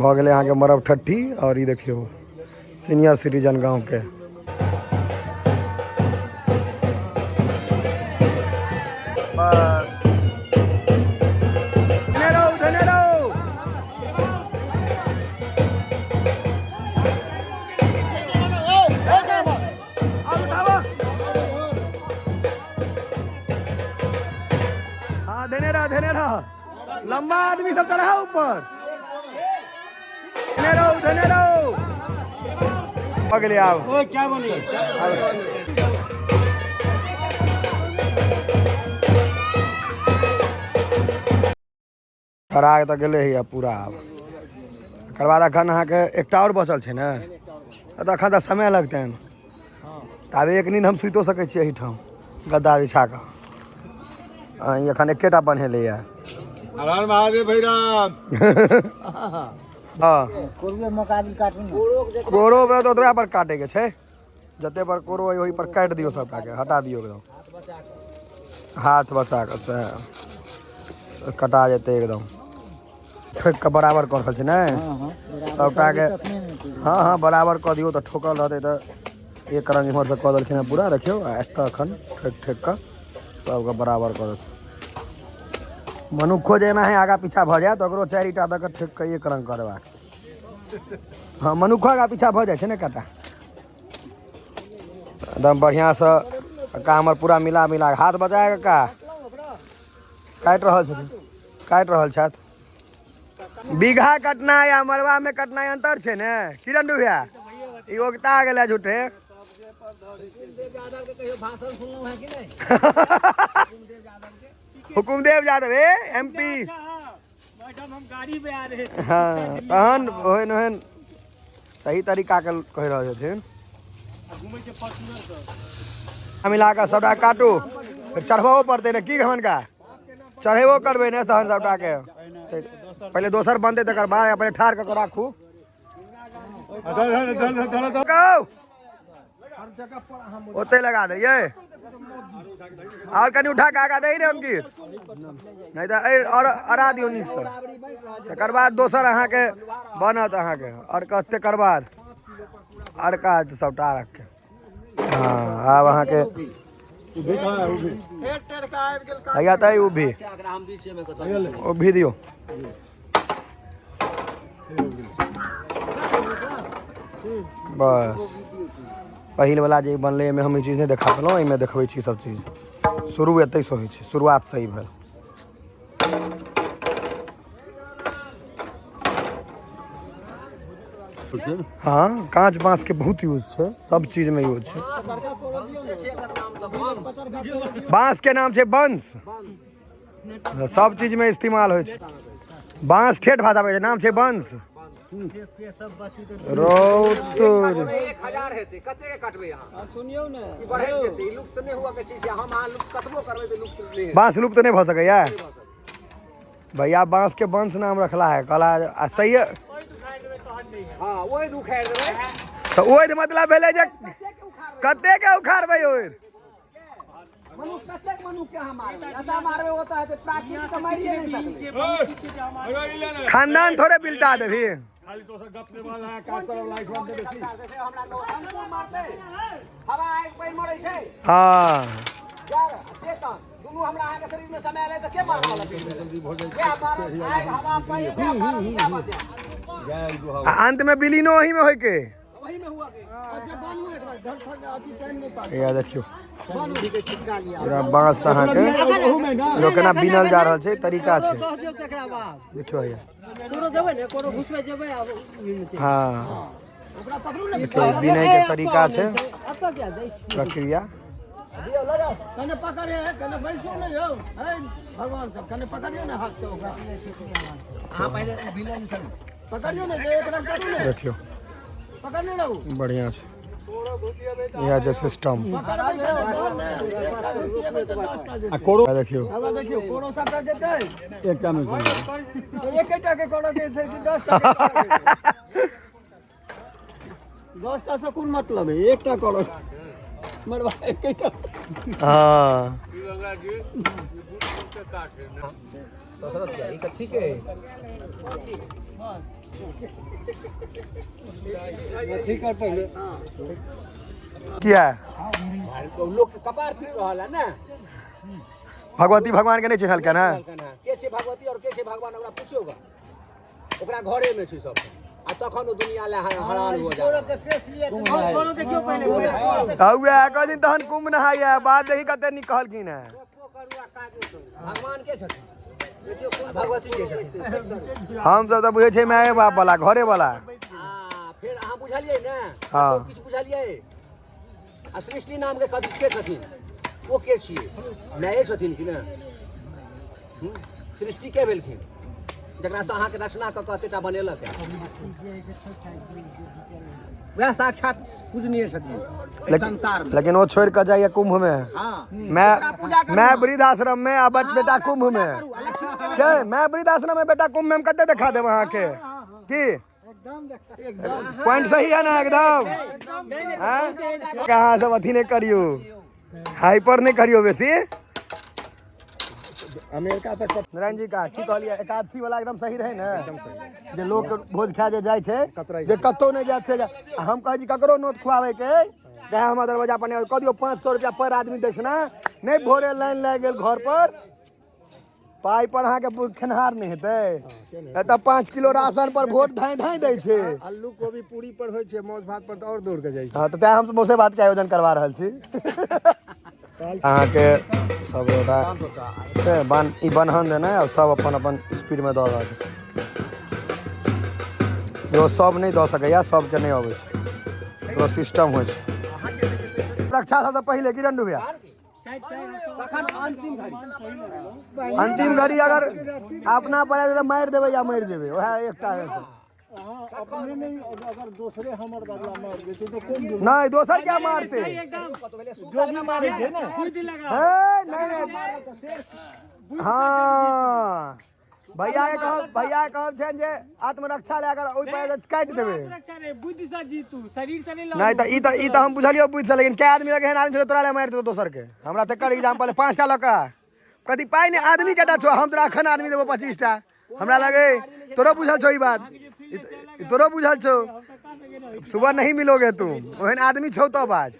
भऽ गेलै अहाँके मरब ठट्ठी। आओर ई देखियौ सीनियर सिटीजन गाँवके। बस धने रहू, धने रहू। और उठाबो। हाँ, धने रह, धने रह। लंबा आदमी सब चढ़ा ऊपर। धने रहू, धने रहू। भऽ गेलै आब। क्या बने? चढ़ा तऽ गेलै हैया पूरा। आब एकर बाद एखन अहाँके एकटा आओर बचल छै ने, तऽ एखन तऽ समय लगतनि। तऽ आब एक नींद हम सुतिओ सकै छी एहिठाम गद्दा बिछा कऽ। ई एखन एकेटा बन्हेलैया। हर हर महादेव भैरव। हँ, कोड़ो कोरो पर तऽ ओतबे पर काटैके छै, जते पर कोरो अइ ओहि पर काटि दियौ, सबटाके हटा दियौ एकदम, हाथ बचा कऽ। से कटा जेतै एकदम। ठोकि कऽ बराबर कऽ रहल छै ने सबटाके। हँ हँ, बराबर कऽ दियौ तऽ ठोकल रहतै। तऽ एक रंग इम्हरसँ कऽ देलखिन हँ पूरा, देखियौ। आ एतऽ एखन ठोकि ठोकि कऽ सबके बराबर कऽ देलखिन। मनुक्खो जे एनाहे आगाँ पीछा भऽ जाय तऽ ओकरो चारि टा दऽ कऽ ठोकि कऽ एक रंग कऽ देबाक। हँ, मनुक्खो आगाँ पीछा भऽ जाइ छै ने कटा। एकदम बढ़िआँसँ कक्का हमर पूरा मिला मिला कऽ, हाथ बचा कऽ कक्का काटि रहल छथिन, काटि रहल छथि। बीघा कटनाइ आ मड़बामे कटनाइ अन्तर छै ने किरण भैया। ई ओगता गेलै झूठे। Hukumdev Yadav A M P. Madam, हम गाड़ी में आ रहे थे। हँ, तहन ओहन ओहन सही तरीकाके कहि रहल छथिन। घूमै छै फॉर्च्यूनर से। मिला कऽ सबटा काटू, फेर चढ़बो पड़तै ने। की घमनका चढ़ेबो करबै ने तहन सबटाके? पहिले दोसर बनतै, तकर बाद। अपने ठाढ़ कऽ कऽ राखू। कहू, ओतै लगा दैयै। आओर कनि उठा कऽ आगाँ दै ने अंकित, नहि तऽ आओर अरा दियौ नीकसँ। तकर बाद दोसर अहाँके बनत अहाँके आओर तकर बाद अड़का सबटा रखके। हँ, आब अहाँके हैया तऽ ओ भी, ओ भी दियौ। बस, पहिल वाला जे बनलै एहिमे हम ई चीज नहि देखा पेलहुँ, एहिमे देखबै छी सब चीज। शुरू एतहिसँ होइ छै, शुरुआत सही भेल। हँ, काँच बाँसके बहुत यूज छै, सब चीजमे यूज छै। बाँसके नाम छै बंश। सब चीजमे इस्तेमाल होइ छै बाँस। ठेठ भाषा छै, नाम छै बंश। रौत 1000 हेतै, कते के काटबै अहाँ? सुनियौ ने। ई बढ़ैत जेतै, ई लुप्त नहि हुअ के चीज छै। हम अहाँ लुप्त कतबो करबै तऽ लुप्त नहि हेतै। बाँस लुप्त नहि भऽ सकैया भैया। बाँस के वंश नाम रखला है, कहला आ सही है। हँ, ओहि उखाड़ि देबै। तऽ ओहि मतलब भेलै जे कते के उखाड़बै ओहि। मनुख, कतेक मनुख के अहाँ मारबै? एतऽ मारबै, ओतऽ हेतै। प्राकृतिक तऽ मारिए नहि सकलै। खानदान थोड़े बिलटा देबही। खाली तो गप देवाल है, काज करब लाइट बंद बेसी। से हमरा लोक अंकुर मारतै, हवा आगि पानि मरै छै। जड़ आ चेतन दुनू हमरा अहाँके शरीर मे समायल है, तऽ के मारऽ वाला? के मारत? आगि, हवा, पानि, के मारत? के बचायत? आ अंत में विलीनो ओही में होय के। ओही मे हुआ के। या देखियौ, पूरा बाँस अहाँके जो केना बिनल जा रहल छै, तरीका छै। देखियौ भैया। हँ, देखियौ, ई बिनै के तरीका छै, प्रक्रिया। कने पकड़े, कने बैसू ने यौ। हे भगवान सब, कने पकड़ियौ ने हाथ से ओकरा। अहाँ पहिले बिलन छलू। पकड़ियौ ने जे एक रंग करू ने। देखियौ। पकड़ने रहू। बढ़िया छै, इएह छै सिस्टम। पकड़बै कने डर ने। एकटा घुसिएबै तऽ 10टा जेतै। आ कोरो। देखियौ। हवा देखियौ, कोरो सबटा जेतै। एकटा में तऽ एकेटा के करऽ के छै कि 10टा के करऽ के छै? 10टा से कोन मतलब है? एकटा करऽ मरबा एकेटा। दशरथ के ई तऽ ठीके। ठीक है पहिले। किया? लोक के कपार पीट रहल है ने। भगवती भगवान के नहीं चिन्हलकै ने? के छै भगवती और के छै भगवान, ओकरा पुछियौ गा, ओकरा घरे में छै सब, आ तखन ओ दुनिया ले हरान हो जा। देखियौ पहिले। हौए कहै दिन तहन कुंभ नहाइए, बात देखी कते नीक कहलखिन हेँ। भगवान के छथिन, भगवती के छथिन? हम सब तऽ बुझै छियै माय बाप वाला, घरे वाला। आ फेर अहाँ बुझलियै ने? हाँ। किछु बुझलियै? आ सृष्टि नाम के कथी के छथिन, ओ के छियै? माये छथिन कि ने? सृष्टि के भेलखिन जकरा से अहाँके रचना कऽ कऽ एतेटा बनेलक है, वएह साक्षात पूजनीय छथिन एहि संसार में। लेकिन ओ छोड़ि कऽ जाइए कुंभ में। हाँ, मैं ओकरा पूजा करू। मैं वृद्धाश्रम में आ बेटा कुंभ में। करू, आ लक्ष्मी के के मैं वृद्धाश्रम में बेटा कुंभ में, हम कते देखा देब अहाँके? की पॉइंट सही है ना एकदम? हैं? अहाँ सब अथी नहि करियौ, हाइपर नहि करियौ बेसी। अमेरिका तक। नारायण जी का की कहलियै, एकादशी वाला एकदम सही रहे ने, जे लोक भोज खा जे जाइ छै, जे कतौ नहि जाइत छै। आ हम कहै छी ककरो नोत खुआबै के कहे हमर दरवाजा पर नहि, कह दियौ 500 रुपया पर आदमी दक्षिणा, नहि भोरे लाइन लागि गेल घर पर, पाइ पर अहाँके खेनहार नहि हेतै। एतऽ 5 किलो राशन पर भोट धाँइ धाँइ दै छै। आलू कोबी पूरी पर होइ छै, माछ भात पर तऽ आओर दौड़ के जाइ छै। हाँ, तऽ तें हम मौसे भात के आयोजन करवा रहल छी। अहाँके सब गोटा छै बन ई बन्हन देने, और सब अपन अपन स्पीड में दऽ रहल छै। यो सब नहि दऽ सकैया, सबके नहि अबै छै, एकरो सिस्टम होइ छै। रक्षा सबसँ पहिले किरण डुबिया तखन अंतिम घड़ी, अंतिम घड़ी अगर अपना पर आयल तऽ मारि देबै या मरि जेबै, वएह एकटा है। अपने नहीं, अगर दोसरे हमर बदला मार देते तो कौन? नहीं, दोसर क्या मारते? जोगी मारे थे ना। है, नहीं नहीं, हाँ, भैया के कहब, भैया के कहब छनि जे आत्मरक्षा लए अगर ओहि पर काटि देबै। रक्षा रे, बुद्धि से जीतू, शरीर से नहीं। नहीं तऽ ई तऽ हम बुझलियौ बुद्धि से, लेकिन कै आदमी लगे एहन आदमी छै तोरा लए मारि देतौ दोसर के। हमरा तकर एग्जाम्पल 5टा लऽ कऽ कथी पाइ नहि, आदमी केटा छौ? हम तोरा अखन आदमी देबौ 25टा। हमरा लगे तोरो बुझल छौ ई बात, ई तोरो बुझल छौ, सुबह नहीं मिलोगे तुम, ओहन आदमी छौ तब आज।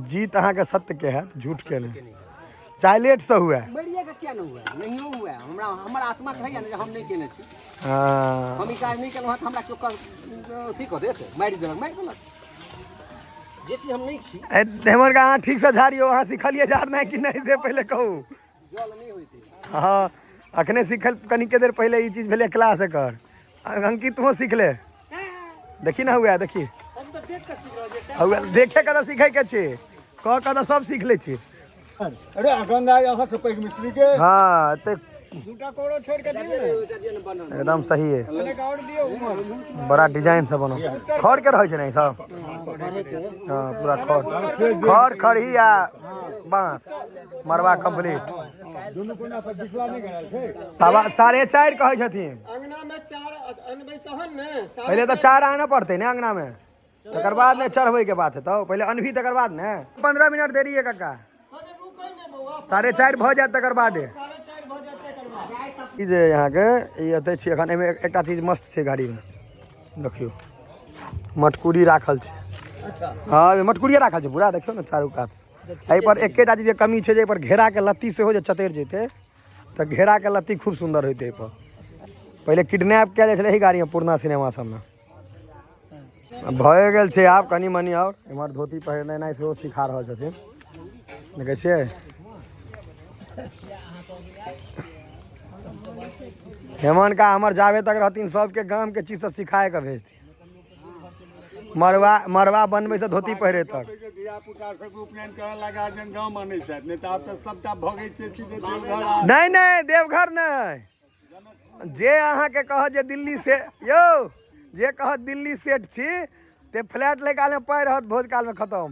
जीत अहाँके सत्य के हैत, झूठ के नहि, चाहे लेट से हुए। मरिए के किया नहि हुए, नहियो हुए, हमरा हमर आत्मा कहैया ने जे हम नहि केने छी। हाँ। हम ई काज नहि केलहुँ हँ तऽ हमरा केओ अथी कऽ देत, मारि देलक, मारि देलक, जे चीज हम नहि छी। हेमर का अहाँ ठीक से झाड़ियौ, अहाँ सिखलियै झाड़नाइ कि नहि से पहिले कहू। जल नहि होइत। हाँ, अखने सिखल कनिके देर पहिले ई चीज भेलै क्लास एकर। अंकित तुहो सीख ले, देखी ना हुआ, देखी हुआ, देखे के तऽ सीखे के छै, कह के तऽ सब सीख लै छी। अरे गंगा अहाँ से पैघ मिस्त्री के। हाँ, एते दूटा कोरो छोड़ के दियौ ने। एकदम सही है। एक और दियौ उम्हर। बड़ा डिजाइन से बनल खर के रहै छै ने ई सब। हाँ, पूरा खर खर खरही आ बाँस मरबा कंप्लीट। दुनू कोना पर बिसला नहि गड़ल छै। 4:30 कहै छथिन। अंगना में 4 अनबै तहन ने। पहिले तऽ 4 आनऽ पड़तै ने अंगना में, तकर बाद ने चढ़बै के बात हेतौ। पहिले अनबी तकर बाद ने। 15 मिनट देरी है कक्का, 4:30 भऽ जायत तकर बादे। ई जे अहाँके ई एतै छी एखन, एहिमे एकटा चीज मस्त छै गाड़ीमे, देखियौ मटकुरी राखल छै। हाँ, एहिमे मटकुरिये राखल छै पूरा, देखियौ ने चारू कात। एहि पर एकेटा चीज के कमी छै जे एहि पर घेराके लत्ती सेहो जे चतरि जेतै तऽ घेराके लत्ती खूब सुन्दर होइतै। एहि पर पहिले किडनैप कयल जाइ छलै एहि गाड़ीमे, पुरना सिनेमा सबमे। भए गेल छै आब कनि मनि। आओर एम्हर धोती पहिरनाइ सेहो सिखा रहल छथिन, देखै छियै। हेमन का हमर जाबे तक रहथिन सबके गाम के चीज सब सिखाए के भेजथिन, मरवा मरवा बनबै से धोती पहिरे तक। धिया पुता सबके उपनयन करऽ लगा जन गाँव मानै छथि, नहि तऽ आब तऽ सबटा भगै छै सीधे देवघर। नहीं नहीं, देवघर नहीं, जे अहाँके कहत जे दिल्ली से यौ, जे कहत दिल्ली सेट छी ते फ्लैट लै कालमे पाइ रहत, भोज कालमे खतम।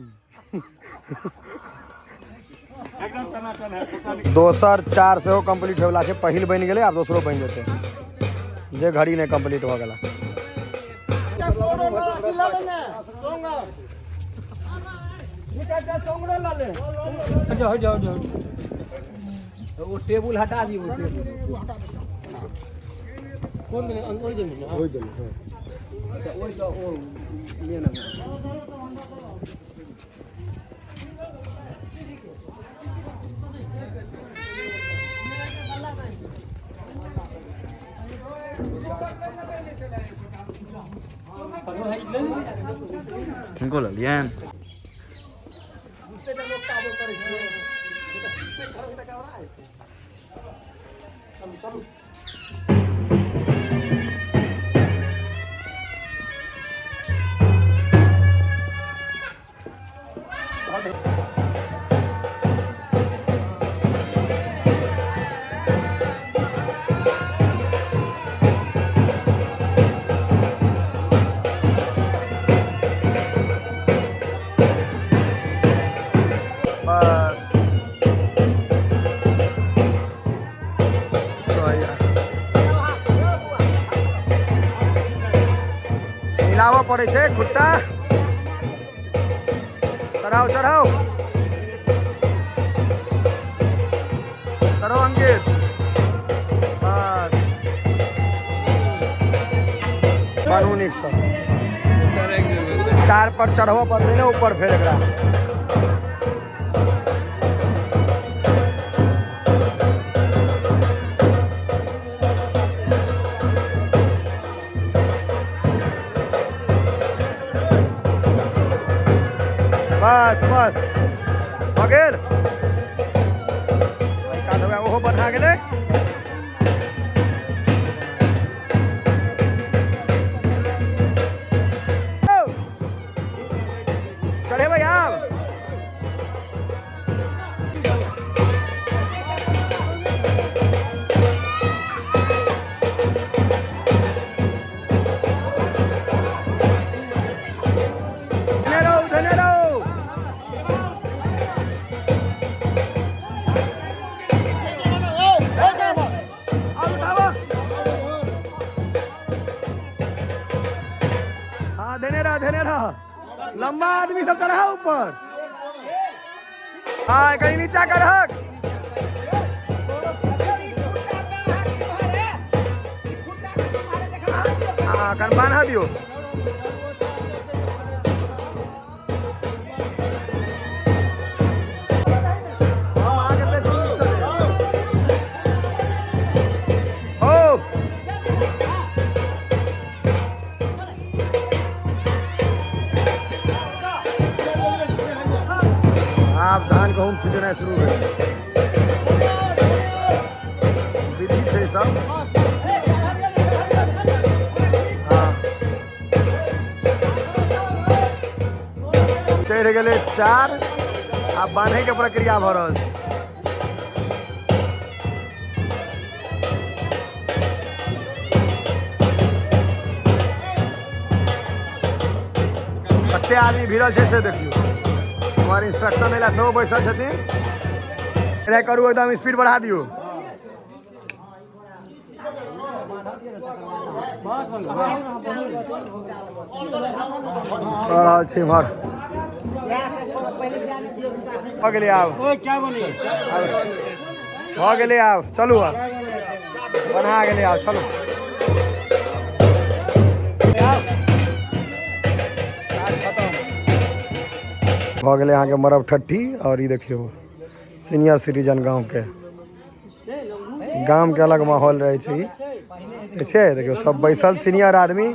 एकदम टनाटन है, पता नहि। दोसर 4 सेहो कम्प्लीट होयवला छै, पहिल बनि गेलै, आब दोसरो बनि जेतै, जे घड़ी नहि कम्प्लीट भऽ गेला। ओ टेबुल हटा दियौ, टेबुल। कोन दिन ओहि दिन ने ओहि दिन हँ। अच्छा ओहि तऽ ओ मेन हुनको ललियनि। बस तो यार मिलाबऽ पड़ै छै खुट्टा। चढ़ाओ चढ़ाओ चढ़ाओ अंकित। बस बनू नीकसँ, चार पर चढ़बऽ पड़तै ने ऊपर फेर एकरा। बस बस भऽ गेल। ओहि कात ओकरा ओहो बन्हा गेलै। चढ़ेबै आब। धने रहू धने रहू। और उठाओ। हाँ धने रह धने रह। लंबा आदमी सब चढ़ा ऊपर। हाँ कहीं नीचा करहक। हाँ कन बान्हा दियो। हाँ, आगे बेसी नीक सँ दे। हो आब धान गहूम छिटनाइ शुरू भेल। विधि छै सब। हाँ चढ़ि गेलै चार, आब बान्है के प्रक्रिया भऽ रहल छै। कते आदमी भिड़ल छै से देखियौ। हमर इंस्ट्रक्शन दै लए सेहो बैसल छथिन। एना करू, एकदम स्पीड बढ़ा दियौ। कऽ रहल छै इम्हर। भऽ गेलै आब, भऽ गेलै आब। चलू आब बन्हा गेलै आब, चलू आब काज खतम भऽ गेलै अहाँके मरब ठट्ठी। और ई देखियौ सीनियर सिटीजन गाँवके, गामके अलग माहौल रहै छै। ई छै देखियौ सब बैसल सीनियर आदमी।